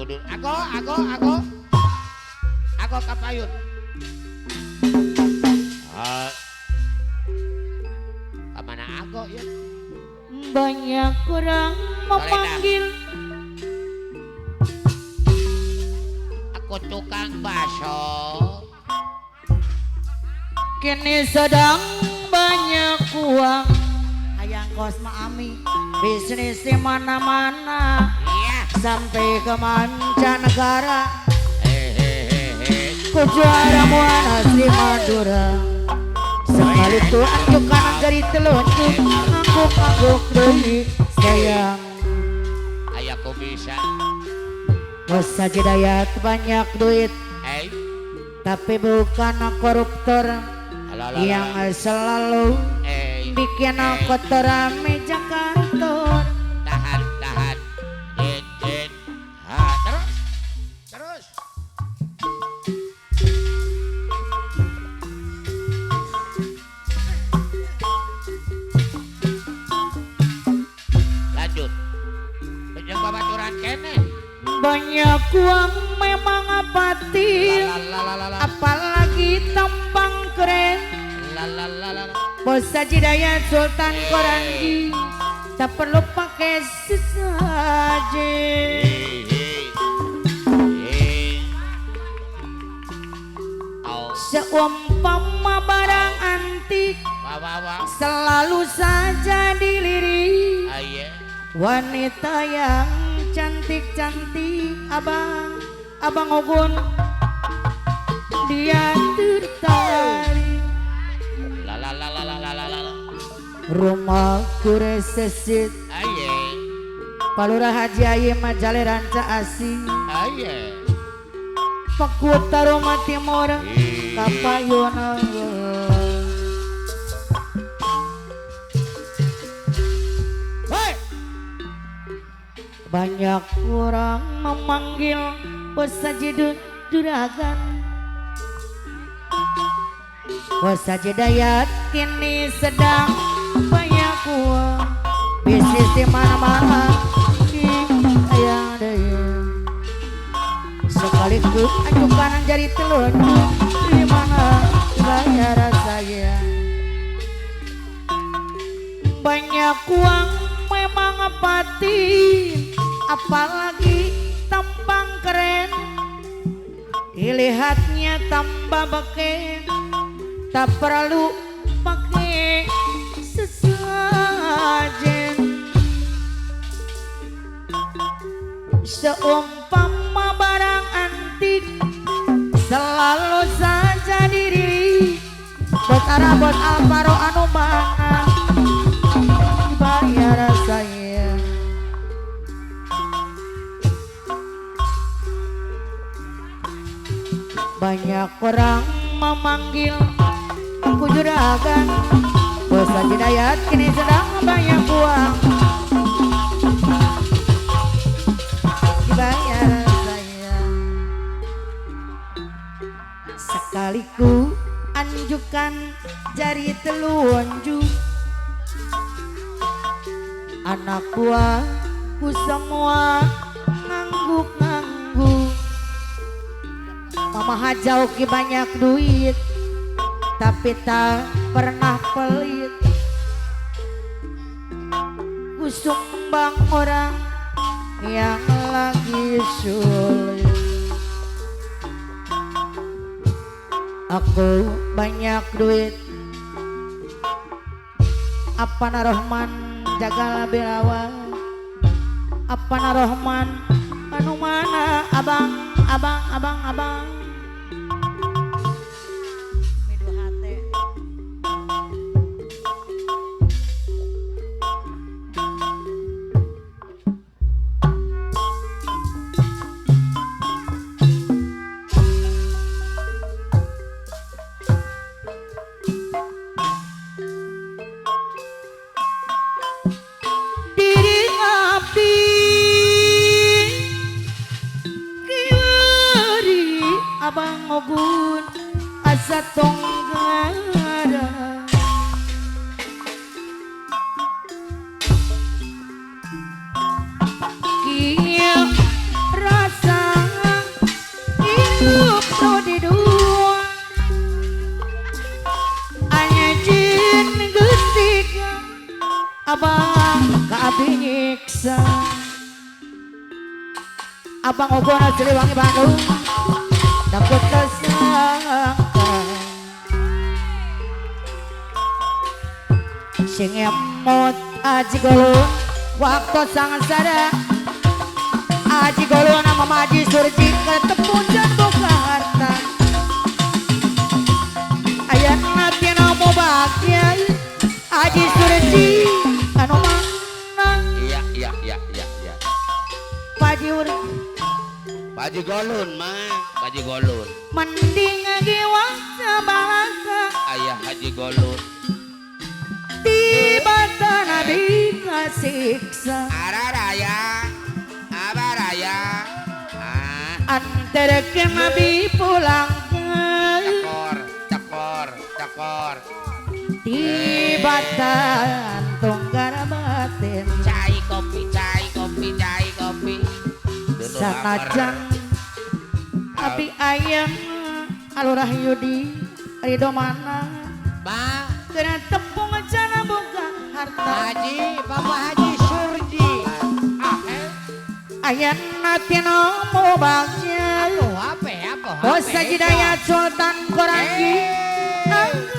Kudu aku aku aku aku kapayun. Ah. Kamana aku ya? Banyak orang memanggil aku tukang bakso. Kini sedang banyak uang. Hayang kosma ami bisnis di mana-mana. Iya. Sampai ke mancanegara. Ku juara muan asli Madura. Sekali tuh anjuk kanan jari telunjuk, ngangguk-ngangguk deui sayang. Ayahku bisa. Bos Haji Dayat banyak duit, tapi bukan koruptor yang selalu bikin kotor meja kantor. Tahan, tahan, jen, ha, terus, terus. Lanjut. Penjeng babaturan kene. Banyak uang memang apatil, apalagi tampang keren. Bos Haji Dayat Sultan Koranji tak perlu pakai sesajen. Seumpama barang antik selalu saja dilirik. Wanita yang cantik-cantik, abang, abang Ogun, dia tertarik. Rumah kuresesit, Palura Haji Aye Majale Ranca Asih, Pakuta Rumah Timur, Kapayona. Banyak orang memanggil Bos Haji Juragan. Bos Haji Dayat kini sedang banyak uang, bisnis di mana-mana. Sekali ku anjuk kanan jari telunjuk, di mana bayar saya. Banyak uang memang apatin, apalagi tampang keren. Dilihatnya tambah beken, tak perlu pakai sesajen. Seumpama barang antik selalu saja diri. Bos Arab, bos Alvaro anu mana bayar saya. Banyak orang memanggil aku juragan. Bos Haji Dayat kini sedang banyak uang, dibayar saya. Sekaliku anjukan jari telunjuk, anak buahku semua ngangguk-ngangguk. Mama Hajau ki banyak duit, tapi tak pernah pelit. Ku sumbang orang yang lagi sulit. Aku banyak duit, apa Rohman jagalah belawa. Apa Rohman anu mana abang, abang, abang, abang. Abang Ogun asa tonggara. Kia rasa Abang ka abdi nyiksa. Abang Ogon Siliwangi Bandung takut kesangka. Sing emot Aji Golon waktu sangsara. Aji Golon nama Maji Surji ketemu boga harta. Ayana tina bahagia Aji Surji anu mana. Iya iya iya iya iya. Paji urang Paji Golon mah Paji Golon. Mending gewasa balasa Ayah Haji Golon. Tiba nabi kasiksa. Araraya abaraya. Antar ke nabi pulang. Cakor cakor cakor. Tiba tonggar batin. Cai kopi cai kopi cai kopi. Sanajan api ayam alurah Yudi Ridho mana. Ba kena tepung jana boga harta. Haji Bapak Haji Surji. Ayana tina mo bagja. Apa Bos Haji Dayat Sultan Koranji.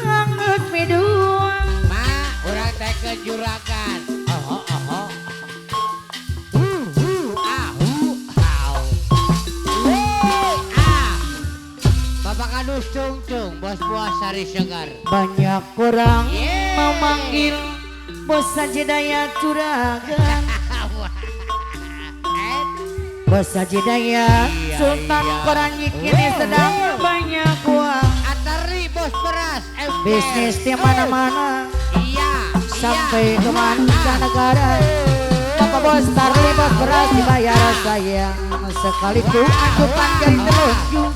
Anggut midua. Ma urang teh ke juragan. Oh oh oh. Bapak Kadus Cungcung, bos buah sari segar. Banyak orang memanggil bos Haji Dayat juragan. Bos Haji Dayat Sultan Koranji kini sedang banyak uang. Atari bos beras, bisnis di mana-mana. Iya. Sampai ke mancanegara. Bapak bos Tarli bos beras dibayar sayang. Sekaligus aku panjang telunjuk.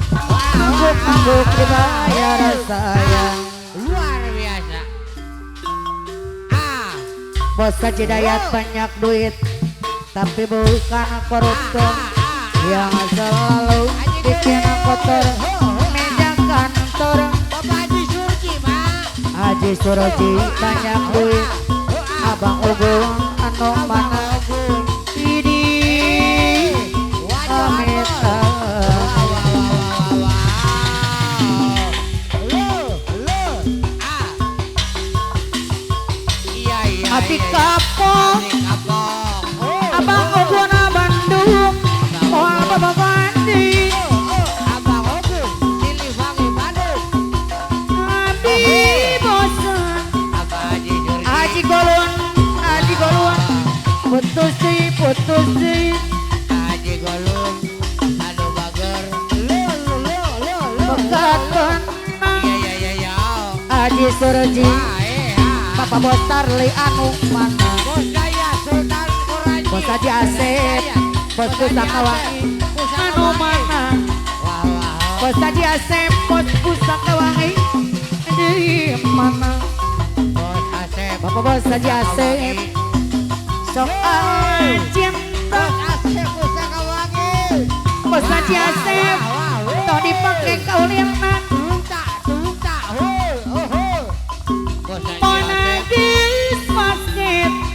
Mangkuk-mangkuk dibayar sayang. Luar biasa. Bos Haji Dayat banyak duit, tapi bukan koruptor yang selalu bikin kotor meja kantor. Bapak Haji Surji, Pak. Haji Surji banyak duit, Abang Ogun anu mana ini ameta. Api kapok, Abang Ogun Bandung, moal babagandi. Abang Ogun Siliwangi Bandung. Abi bosan. Haji Golon, Haji Golon, putus sih, putus sih. Haji Golon, anu bager, lo lo lo lo. Bekaton. Iya iya iya. Haji Surji. Bapak Bos Tarli anu mana. Bos Daya Sultan Koranji. Bos Haji Asep, Bos Pusaka Wangi anu mana. Bos Haji Asep, Bos Pusaka Wangi di mana. Bos Asep, Bapak Bos Haji Asep soal cinta. Bos Asep Pusaka Wangi. Bos Haji Asep toh dipake kaulinan.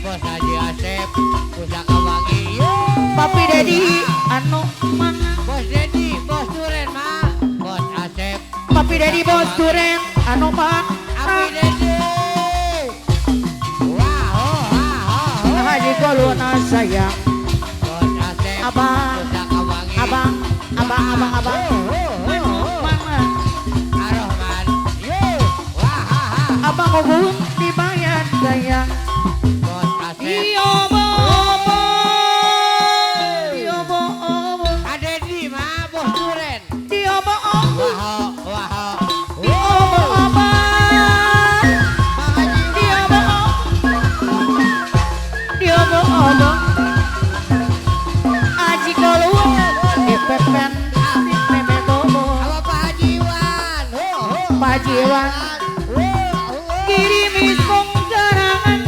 Bos Haji Asep Pusaka Wangi. Papi Dedi anu mana. Bos Dedi Bos Duren ma. Bos Asep Papi Dedi Bos Duren anu mana. Papi Dedi. Wah oh ah oh. Haji Golona sayang. Bos Asep Abang Pusaka Wangi. Abang abang abang abang anu mana. Arohman. Wah ha ha. Abang Ogun dibayar sayang. Haji Golon dipepen meme bobo. Pak Haji Iwan. Pak Haji Iwan kirimis ponggarangan.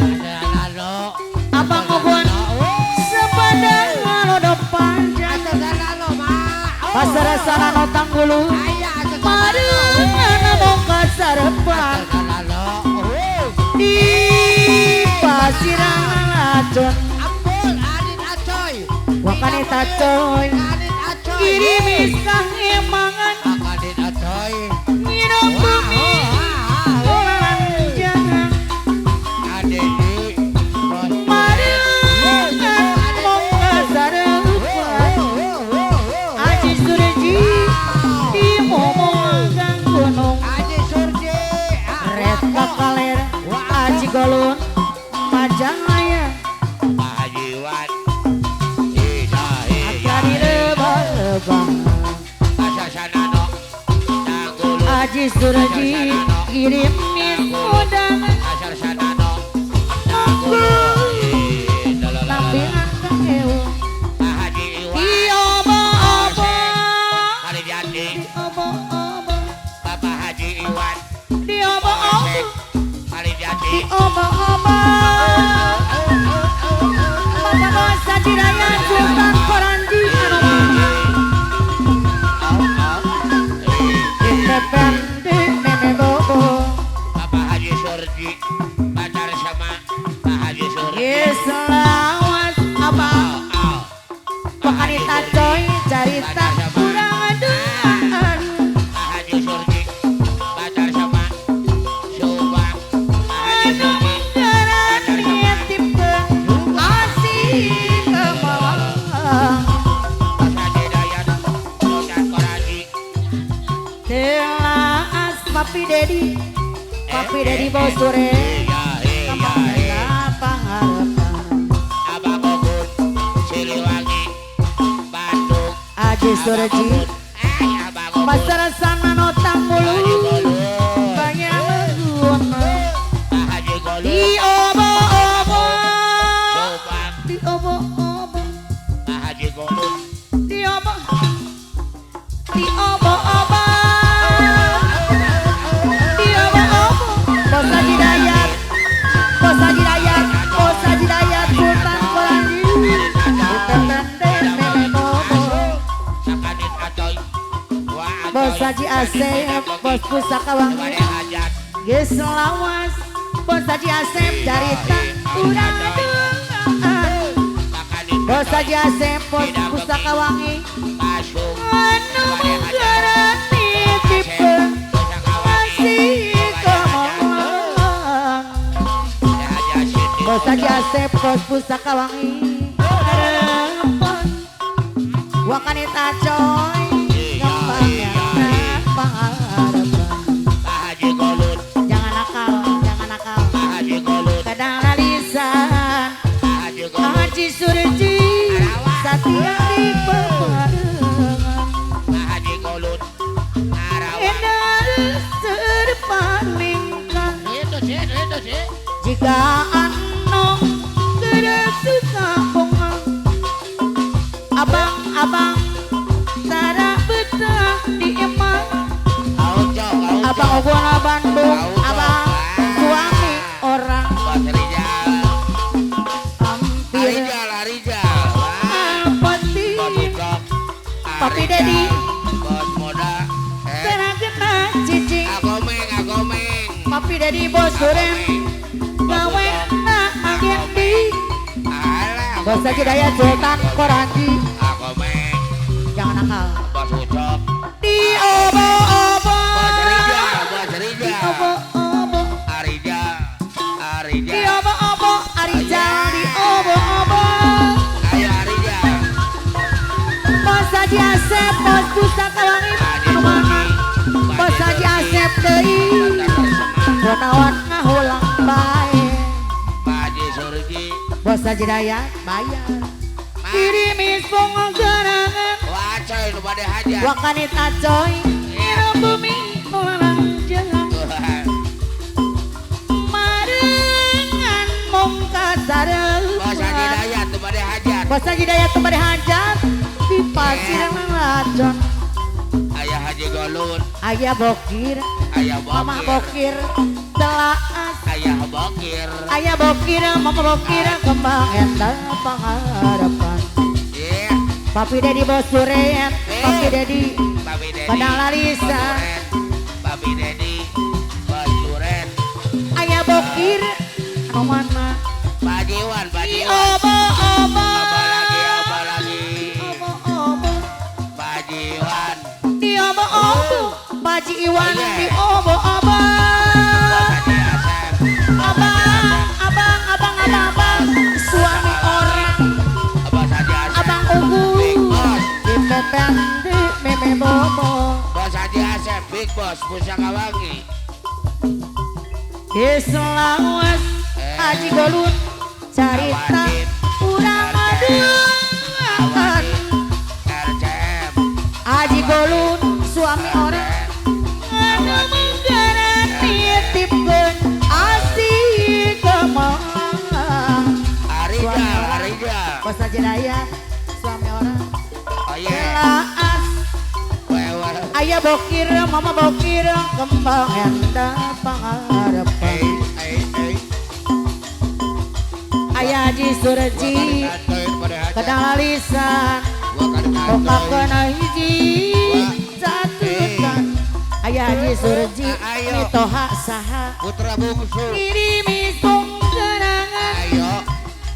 Abang Ogun sepadang lodo panjang. Pasar sarano tanggulu marengan bongka sarepan di pasiran. lacon. Ampun Adit Acoy. Wakanita coy. Adit Acoy. Kirimis kahemangan. Adit Acoy. Nginum bumi. Jangan. Adit. Marengan mongga sareupan. Aji Surji di momonggang gunung. Aji Surji. Red kakaler Aji Golun Majalaya. Haji Wan. Aji Surji kirimis undangan. Tampilan kaewo. Di obo-obo. Di obo-obo. Bapak Haji Iwan. Di obo-obo. Di obo-obo. Bapak Bos Haji Raya Sultan Koranji anu mana. Independe meme bobo. Bapak Haji Surji pacar sama Pak Haji Surji. Yes, lawas abang. Pakanita coy carita kurang aduan. Pak Haji Surji pacar sama Subang. Pak Haji Anu Surji menggerak tipe asih kemawang. Pak Haji Dayat Sultan Koranji. Telaas Papi Dedi, Papi Dedi Bosure. Iya iya iya. Pangarepan Abang Ogun Siliwangi Bandung. Aji Surji Abang Ogun pasar sana no tanggulu banyak guna. Pak Haji Golun Di obo-obo, Subang. di obo-obo, Pak Haji Golun di obo, di obo-obo, di obo-obo. Bos Haji Dayat, Bos Haji Dayat, Bos Haji Dayat Sultan Koranji. Ditentende meme bobo. Sakanit Acoy Wah Acoy Bos Haji Asep, Bos Pusaka Wangi. Bade hajat Geus lawas, Bos Haji Asep carita urang aduan. Sakanit Bos Haji Asep, Bos Pusaka Wangi. Masuk Anu munggaran tipe masih kemauan. Bos Haji Asep, Bos Pusaka Wangi. Harapan wakanita coy, kembangnya pangarepan. Pak Haji Golun Jangan nakal, jangan nakal. Pak Haji Golun Kadang lalisan Pak Haji Golun Haji Surji satia di peparengan. Pak Haji Golun Arawan Endah serpaningkan Itu sih, itu sih. jika ano keresuka bunga. Abang-abang tara betah di imah. Aujo, aujo. Abang Ogon Bandung, abang suami orang Bos Rijal hampir Arijal, Arijal. Wah, pati. Bos Ucok Papi Arijal. Dedi. Bos Moda Kena cicing. Akomeng, akomeng. Papi Dedi bos goreng gawe na agendi. Alah, Bos Haji Dayat Sultan Koranji. Akomeng. Jangan nakal. Bos Ucok Di obo-obo. Bos Rijal, Bos Di Rijal. obo-obo. Arijal, Arijal. Di obo-obo Arijal di obo-obo. Ayo Arijal. Bos Haji Asep bos Pusaka Wangi anu mana? Bos Haji Asep deui. Bonawan ngahulang bae. Pak Haji Surji. Bos Haji Dayat bayar. Kirimis bunga gerangan. Wah, coy, nu bade hajat. Wakanita coy. Nginum bumi ulang jalan. Marengan mongka Bos Haji sareupan. Dayat nu bade hajat. Bos Haji Dayat teu bade hajat. Di pasir lacon. Ayah Haji Golun, Ayah bokir, ayah bokir. Mama bokir, telaas. Ayah bokir. Ayah bokir, mama bokir, kembang endah pangarepan. Iya. Papi Dedi bos suren, Papi Dedi, Papi Dedi. Padang Lalisa. Papi Dedi, bos suren. Ayah bokir, anu mana? Pak Haji Iwan, Pak Haji Di Iwan. obo-obo. Apa lagi, apa lagi? Obo-obo. Pak Haji Iwan. Di obo-obo. Pak Haji Iwan Oh, iya. di obo-obo. Bos Haji Asep. Abang, abang, abang, abang, abang. Suami orang. Bos Haji Asep. Abang Ugu. Big Boss. Di pepen di meme bobo. Bos Haji Asep, Big Boss Pusaka Wangi. Islawas Haji Golun carita urang maduan. RCM. Haji Golun suami orang anu menggaran nitipkeun asih kemang. Arijal, Arijal. Bos Haji Dayat suami orang. Oh iya. Laas Wewe. ayah bokir mama bokir kembang endah pangarepan. Ayah Haji Surji kadang lalisan pokakeun hiji catutan. Ayah Haji Surji mitoha saha Putra bungsu. Ngirimi song kenangan. Ayo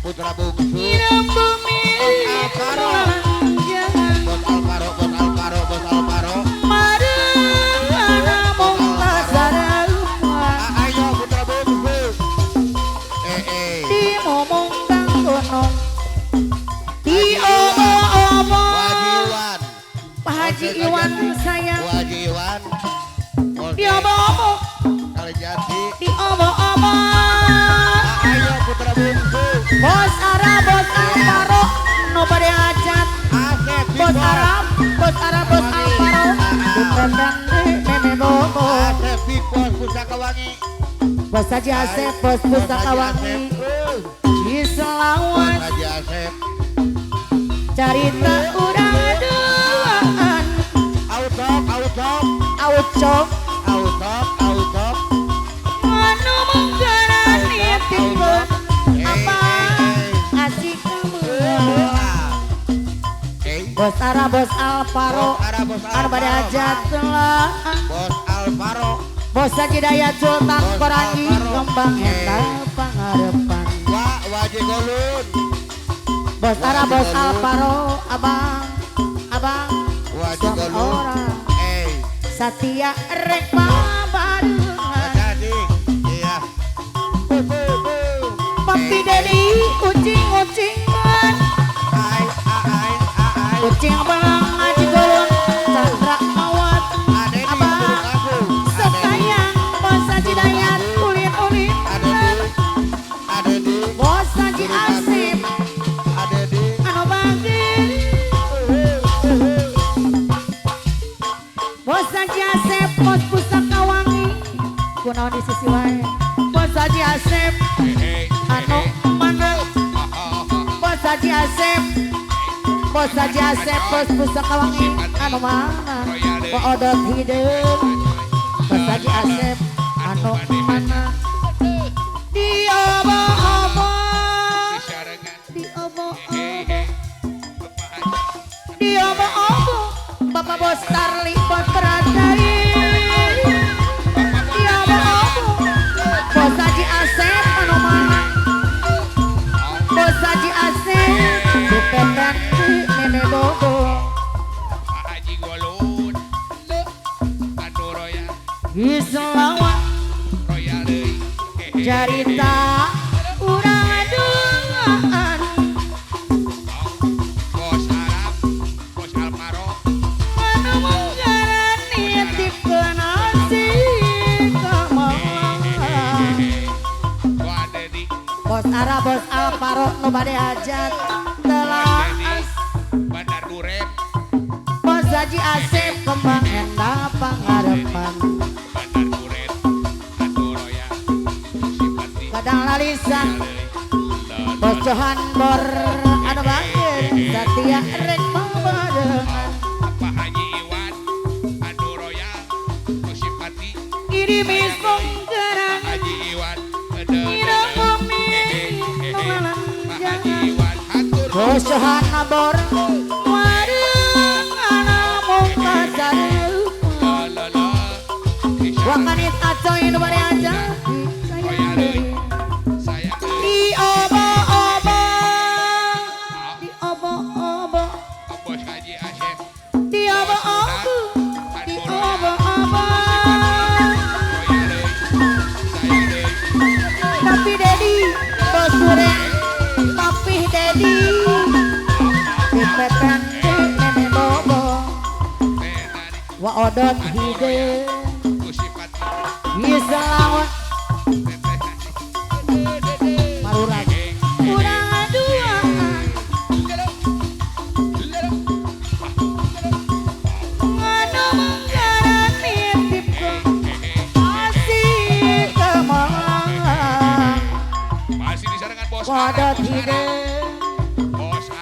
Putra bungsu. Ngirim bumi jangan. Bos Alvaro, Bos Alvaro, Bos Alvaro. Marana mong kasarauan. Ayo Putra bungsu. Di momong kang gunung. Di obo-obo. Haji Iwan. Pak Haji Iwan sayang. Haji Iwan. Di obo-obo. Kali jadi. Di obo-obo. Ayo Putra bungsu. Bos Ara, Bos Alvaro, no bade hajat. Asep, Bos Ara, Bos Ara, Bos Alvaro. Di pepen di meme bobo. Asep, Big Boss Pusaka Wangi. Bos Haji Asep, Bos Pusaka Wangi. Di Selawas Bos Haji Asep. Carita urang aduan. Autok, autok, Aucok. Autok, autok. Anu menggaran nitipkeun apa asik kamu. Bos Ara, Bos Alvaro, Bos Ara, Bos anu bade hajat lah. Bos Alvaro. Bos Haji Dayat Sultan Bos Korangi Alvaro. kembang endah pangarepan. Wah, Waji Golun. Bos Ara, Bos Alvaro, abang, abang, Waji suami Golun. orang Satya rek babarengan. Jadi, iya. Papi Dedi kucing-kucingan. Kucing belang Haji Golun Chandra Mawat. Abang sekayang Bos Haji Dayat ulin-ulin. Bos Haji Asep anu bageur. Bos Haji Asep Bos Pusaka Wangi kunaon di sisi wae. Bos Haji Asep anu mana. Bos Haji Asep, Bos Haji Asep, Bos Pusaka Wangi anu mana. Odot hideung. Bos Haji Asep anu mana. Di obo-obo. Di obo-obo. Di obo-obo. Bapak Bos Tarli Bos Peradai. Di obo-obo. Bos Haji Asep anu mana. Bos Haji Asep di pepen di meme bobo. Pak Haji Golun anu royal. Di selawat royal deui. Carita urang aduan. Bos Arab, Bos Alvaro. Anu munggaran nitipkeun asih kamang. Bos Ara, Bos Alvaro nu bade hajat telaas. Bandar Duren. Bos Haji Asep kembang endah pangarepan. Bandar Duren anu royal. Kadang lalisan Bos Johan Bor anu bageur Satya rek babarengan. Pak Haji Iwan anu royal Musipati. Kirimi song gerang. Pak Haji Iwan Ngirim bumi Pak Haji Iwan hatur. Bos Johan Bor wareng ana mung kasareupan. Wakanit acoy nu bade hajat. Saya Di obo Odot hideung bisa lawan marurag urang dua nganu manggaran nitipkeun asih kemalang masih disarankan bos Odot hideung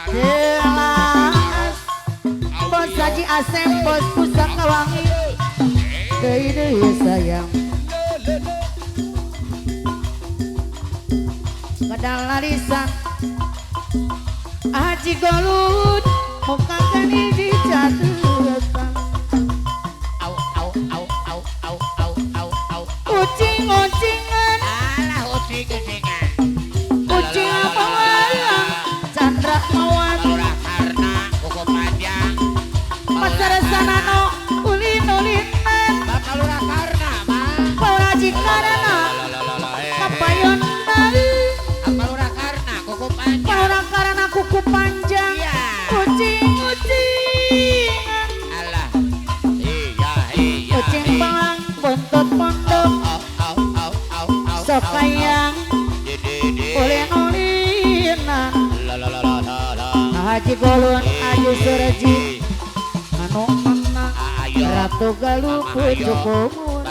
jelas bos Haji Asep bos pusaka wangi deui deui sayang kadang larisan Haji Golut muka kani dicatetan au au au au au au au au ucing-ucingan alah ucing-ucingan ucing apa walang Chandra Mawat Lurah Karna kuku panjang Pasar Sanano ulin-ulinan Bapak Lurah Karna mah Haji Karna kapayon Bapak Lurah Karna kuku panjang Lurah Karna kuku panjang ucing-ucingan alah iya iya ucing palang bontot pondok sok hayang ulin-ulinan Haji Golun Haji Surji anu menang Ratu Galuh Pucukumur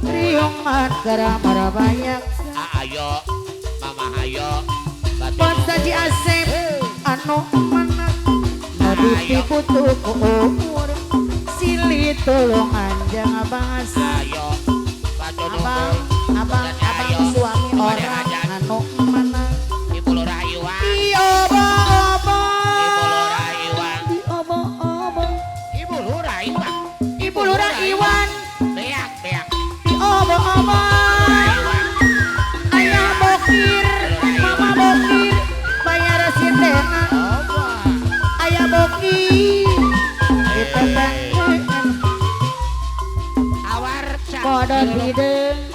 Riungan Karamara banyak ayo mama ayo Bos Haji Asep anu menang nu dipiputu ku umur silih tulung anjang abang ayo abang abang abang suami orang anu menang Ibu Lurah Iwan diobo-obo Ibu Lurah Iwan diobo-obo Ibu Lurah Iwan Ibu Lurah Iwan beak beak diobo-obo ayah bokir mama bokir bayar sindena ayah bokir dipepeng awar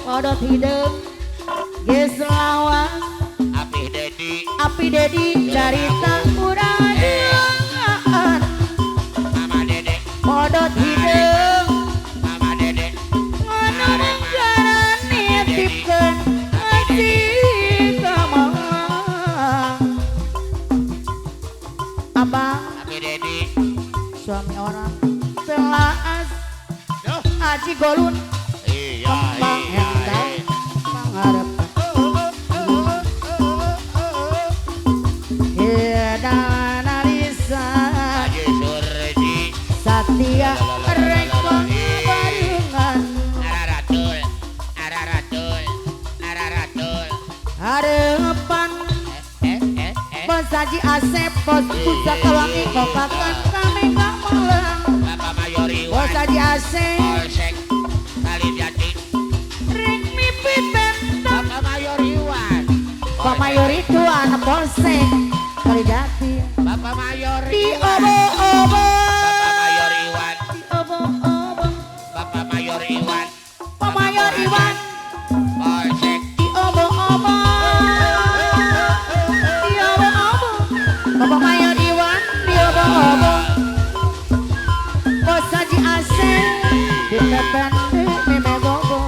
podot hideung geus lawan Api Dedi carita urang duaan Mama Dede podot hideung Mama Dede anu manggaran nitipkeun asih kamalang abang Api Dedi suami orang telaas Haji Golun iya kembang endang pangarepan Hidangan arisan Haji Surji Satya rek barengan Araratul Araratul Araratul harapan Bos Haji Asep bos pusaka wangi kopakan kami kamalang Bapak Mayor Iwan Bos Haji Asep Polsek Kalijati rek mipitan Bapak Mayor Iwan Pak Mayor Iwan Polsek Kalijati Bapak Mayor Iwan diobo-obo Bapak Mayor Iwan diobo-obo Bapak Mayor Iwan Pak Mayor Iwan Polsek diobo-obo diobo-obo Bapak Mayor Iwan diobo-obo Bos Haji Asep dipepen meme gogo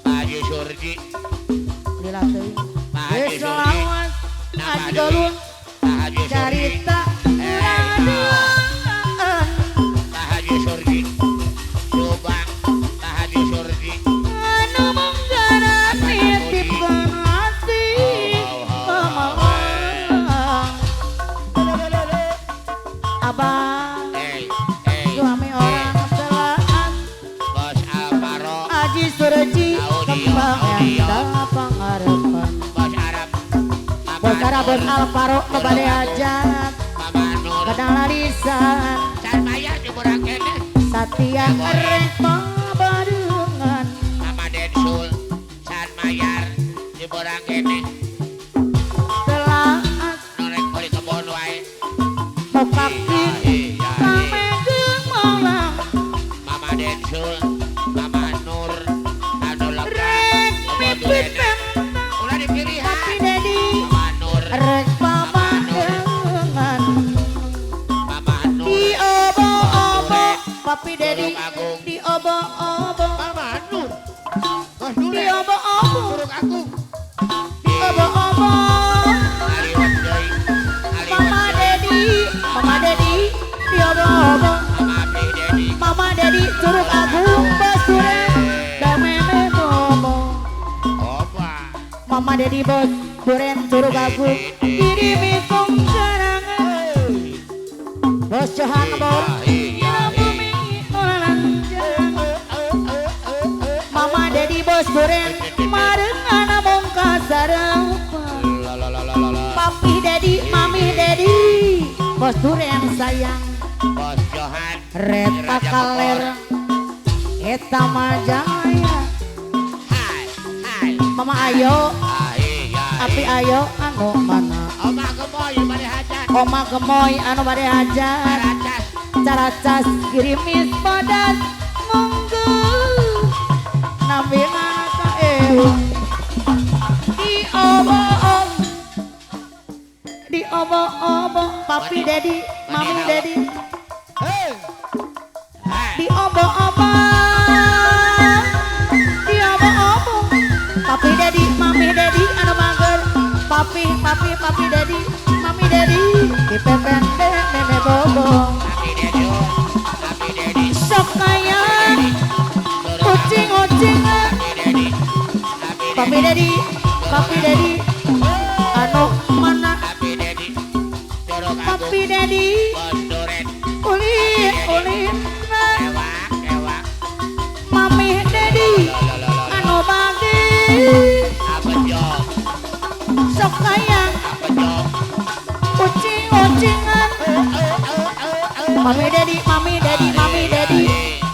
Pak Haji Surji lila teuing Pak Haji geus Surji lawas Haji Golun Pak Haji Surji carita urang duaan Pak Haji Surji Subang Pak Haji Surji anu manggaran nitipkeun asih kamalang abang suami orang telaan Bos Alvaro Haji Surji kembang endang pangarepan Bos Arab Bos Arab Bos Alvaro nu bade hajat Mama Nur kadang larisan can bayar di burang kene Satya rek barengan Mama Densul can bayar di burang kene telaas norek beli kebon wae mukaki iya kamegeng malang Mama Densul Mama Nur anu lega rek mipit ulah dipilihan Papi Dedi Mama Nur rek papaengan Mama Nur diobo-obo Curug Agung bos duren dameme bobo. Mama Dedi bos duren Curug Agung kirimi songkarangan. Bos Johan bor bumi olalanjang. Mama Dedi bos duren marengana mongka sareupa. Papi Dedi Mami Dedi bos duren sayang. Bos Johan Reta kaler eta majaya. Hai hai Mama ayo api ayo anu mana. Oma gemoy bade hajat. Oma gemoy anu bade hajat. Caracas girimis bodas monggo nambi mana kaeung. Di obo-obo di obo-obo papi Dedi Mami Dedi. Di obo-obo di obo-obo papi Dedi Mami Dedi anu mager. Papi papi papi Dedi Mami Dedi di pepende meme bobo. Sok kaya ucing-ucingan. Papi Dedi Papi Dedi anu mana. Papi Dedi ulin ulin. Mami Dedi anu bagi. Sok kaya ucing-ucingan. Mami Dedi Mami Dedi Mami Dedi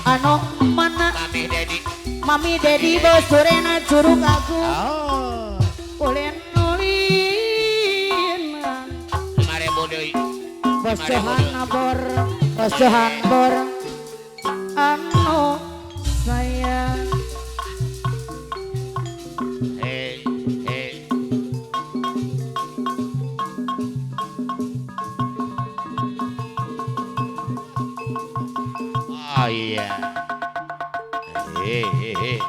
anu mana. Mami Dedi bos surena Curug Agung ulin ulin. Bos Johan bor bos Johan bor anu sayang. Hey hey. Oh iya. Hey hey hey.